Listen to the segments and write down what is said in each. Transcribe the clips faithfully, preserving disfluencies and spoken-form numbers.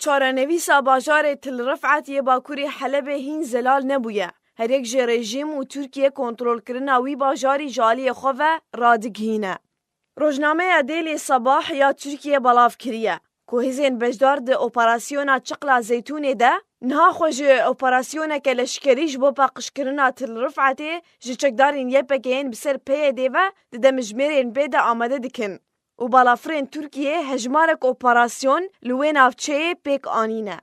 Çarenivîsa bajarê Til Rifet yê Bakurê Helebê hîn zelal nebûye. Her yek ji rejîm û Tirkiye kontrolkirina wî bajarî ji aliyê xwe ve radigihîne. Rojnameya Dêlê Sabah ya Tirkiye belav kiriye ku hêzên beşdar di operasyona Çiqla Zeytûnê de niha xwe ji operasyoneke leşkerî ji bo paqijkirina Til Rifetê ji çekdarên Y P G'yên bi ser P Y D ve di demjimêrên bê de amade dikin û balafirên Tirkiyê hejmarek operasyon li wê navçeyê pêk anîne.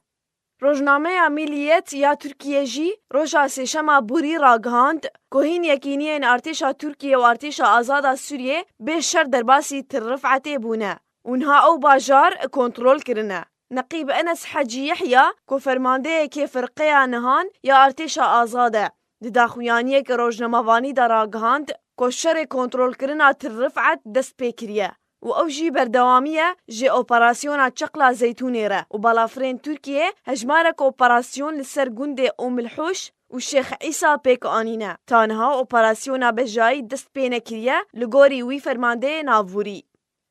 Rojnameya Milliyet ya Tirkiye jî roja Sêşema borî ragihand ku hîn yekîniyên artêşa Tirkiye û Artêşa Azad a Sûriyê bê şer derbasî Til Rifetê bûne û niha ew bajar kontrol kirine. Neqîb Enes Hecî Yehya ku fermandeyekê firqeya nihan ya Artêşa Azad e, di daxuyaniyeke rojnamevanî de ragihand ku şerê kontrolkirina Til Rifet dest pê kiriye û ew jî berdewamî ye ji operasyona Çiqla Zeytûnê re û balafirên Tirkiyê hejmarek operasyon li ser gundê Umilhuş û Şêx Îsa pêk anîne. Ta niha operasyona bejayî dest pê nekiriye, li gorî wî fermandeyê navborî.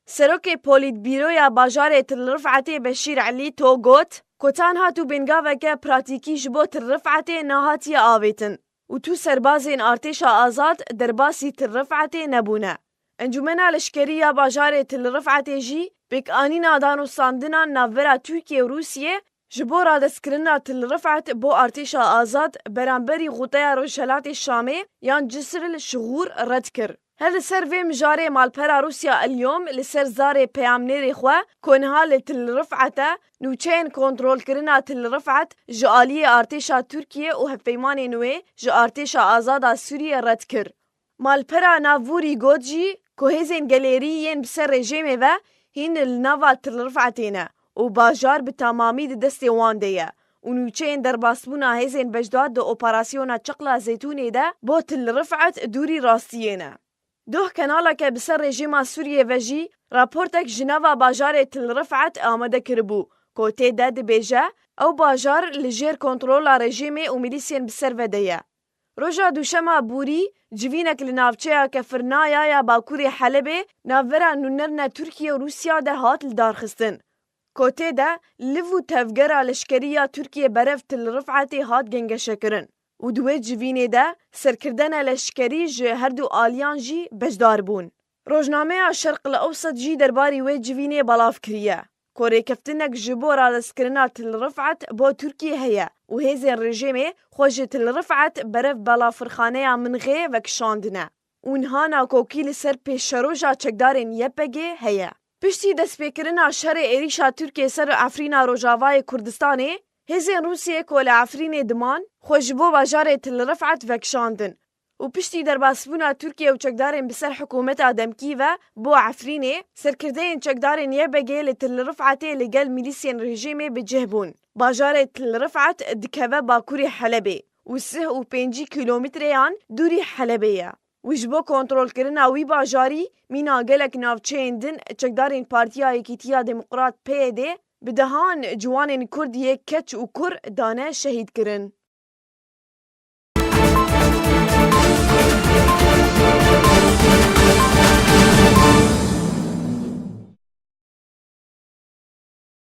Serokê Polîtbîroya bajarê Til Rifetê Beşîr Elî To got ku ta niha tu bêngaveke pratîkî ji bo Til Rifetê nehatiye avêtin û tu serbazên Artêşa Azad derbasî Til Rifetê nebûne. Encûmena Leşkerî ya bajarê Til Rifetê jî pêkanîna danûstandinan navbera Tirkiye û Rûsiyê ji bo radestkirina Til Rifet bo Artêşa Azad beramberî Xuteya Rojhelatê Şamê yan Cisr el Şixûr red kir. Her li ser vê mijarê malpera Rûsya El Yom li ser zarê peyamnêrê xwe ku niha li Til Rifet e, nûçeyên kontrolkirina Til Rifet ji aliyê artêşa Tirkiye û hevpeymanên wê ji Artêşa Azad a Sûriyê red kir. Malpera navborî got jî ku hêzên gelêrî yên bi ser rejîmê ve hîn li nava Til Rifetê ne û bajar bi temamî di destê wan de ye û nûçeyên derbasbûna hêzên beşdar di operasyona Çiqla Zeytûnê de bo Til Rifet dûrî rastiyê ne. Doh kanaleke bi ser rejîma Sûriyê ve jî raportek ji nava bajarê Til Rifet amade kiribû ku tê de dibêje, ew bajar li jêr kontrola rejîmê û milîsiyên bi ser ve de ye. Roja Duşema borî civînek li navçeya Kefirnaya ya Bakurê Helebê navbera nûnerine Tirkiye û Rûsya de hat lidarxistin. Ku tê de liv û tevgera leşkerî ya Tirkiye berev Til Rifetê hat gengeşekirin û di wê civînê de serkirdene leşkerî ji her du aliyan jî beşdar bûn. Rojnameya Şerq el Ewsat jî derbarî wê civînê belav kiriye ku rêkeftinek ji bo radestkirina Til Rifet bo Tirkiyê heye û hêzên rejîmê xwe ji Til Rifet berev balafirxaneya Minxê vekişandine û niha nakokî li ser pêşeroja çekdarên Y P G heye. Piştî destpêkirina şerê êrîşa Tirkiyê ser Efrîna Rojavayê Kurdistanê, hêzên Rûsiyê ku li Efrînê diman, xwe ji bo bajarê Til Rifet vekişandin û piştî derbasbûna Tirkiye û çekdarên bi ser hikûmeta demkî ve bo Efrînê, serkirdeyên çekdarên Y P G li Til Rifetê li gel milîsiyên rejîmê bi cih bûn. Bajarê Til Rifet dikeve bakurê Helebê û sih û pêncî kîlometreyan dûrî Helebê ye û ji bo kontrolkirina wî bajarî mîna gelek navçeyên din çekdarên Partiya Yekîtiya Demokrat P Y D bi dehan ciwanên Kurd yê keç û kur dane şehîdkirin.